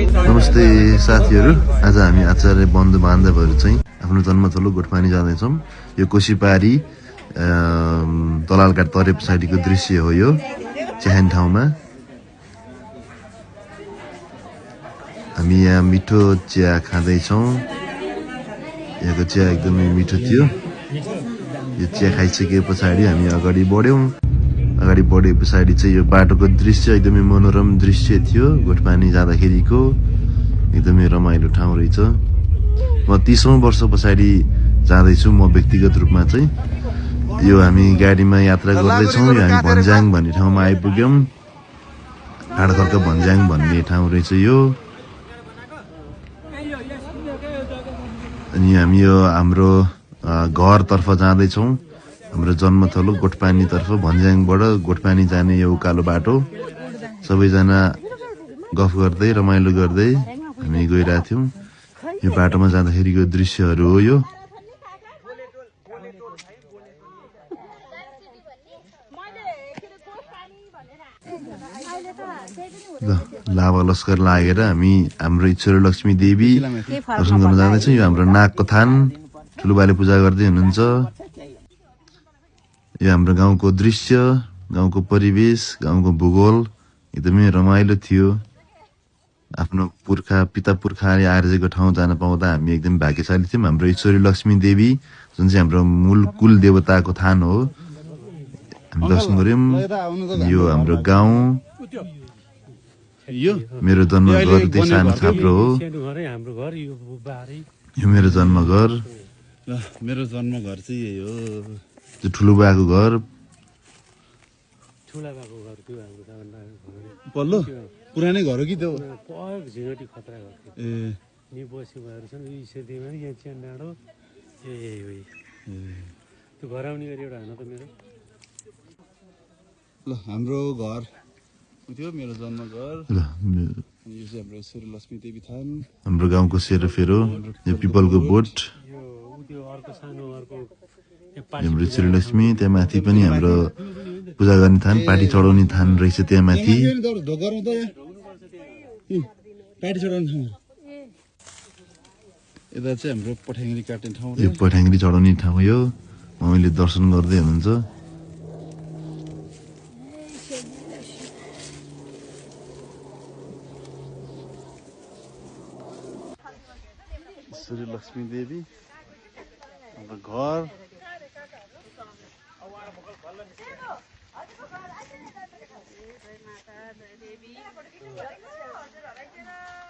नमस्ते साथीहरू, आज हामी आचार्य बन्धु बान्धवहरू चाहिँ आफ्नो जन्मथलो गोठपानी जाँदैछौँ। यो कोसीपारी दलालघाट तरे पछाडिको दृश्य हो। यो च्याहान ठाउँमा हामी यहाँ मिठो चिया खाँदैछौँ। यहाँको चिया एकदमै मिठो थियो। यो चिया खाइसके पछाडि हामी अगाडि बढ्यौँ। अगाडि बढे पछाडि चाहिँ यो बाटोको दृश्य एकदमै मनोरम दृश्य थियो। गोठपानी जाँदाखेरिको एकदमै रमाइलो ठाउँ रहेछ। म 30औं वर्ष पछाडि जाँदैछु म व्यक्तिगत रूपमा चाहिँ। यो हामी गाडीमा यात्रा गर्दैछौँ। यो हामी भन्ज्याङ भन्ने ठाउँमा आइपुग्यौँ। ठाडखर्क भन्ज्याङ भन्ने ठाउँ रहेछ यो। अनि हामी यो हाम्रो घरतर्फ जाँदैछौँ। हाम्रो जन्मथलो गोठपानीतर्फ भन्ज्याङबाट गोठपानी जाने यो उकालो बाटो। सबैजना गफ गर्दै रमाइलो गर्दै हामी गइरहेको थियौँ। यो बाटोमा जाँदाखेरिको दृश्यहरू हो यो। लाभा लस्कर लागेर हामी हाम्रो ईश्वर लक्ष्मी देवी दर्शन गर्न जाँदैछौँ। यो हाम्रो नागको थान, ठुलोबाले पूजा गर्दै हुनुहुन्छ। यो हाम्रो गाउँको दृश्य, गाउँको परिवेश, गाउँको भूगोल एकदमै रमाइलो थियो। आफ्नो पिता पुर्खाले आर्जेको ठाउँ जान पाउँदा हामी एकदम भाग्यशाली थियौँ। हाम्रो ईश्वरी लक्ष्मी देवी जुन चाहिँ हाम्रो मूल कुल देवताको थान हो, हामी दर्शन गऱ्यौँ। यो हाम्रो गाउँ, मेरो जन्मघर त्यही सानो छाप्रो हो। यो मेरो जन्मघर। मेरो जन्मघर चाहिँ यही हो। त्यो ठुलो बाको घर, पल्लो पुरानै घर हो कि त्यो झिँगटी खतरा घर ए नि बसी भएर छन्। यो सेतीमा यहाँ च्यान डाँडो त्यो घर आउने गरी एउटा हान त मेरो। ल हाम्रो घर थियो, मेरो जन्मघर। ल यो चाहिँ हाम्रो ईश्वरी लक्ष्मी देवी थान। हाम्रो गाउँको सेरोफेरो, यो पिपलको बोट, यो त्यो अर्को सानो अर्को हाम्रो ईश्वरी लक्ष्मी। त्यहाँ माथि पनि हाम्रो पूजा गर्ने थान, पाटी चढाउने थान रहेछ त्यहाँ माथि। पाटी चढाउने ठाउँ यता चाहिँ हाम्रो पठ्याङ्ग्री काट्ने ठाउँ। यो पठ्याङ्ग्री चढाउने ठाउँ यो। मम्मीले दर्शन गर्दै हुनुहुन्छ। ईश्वरी लक्ष्मी देवी, हाम्रो घर।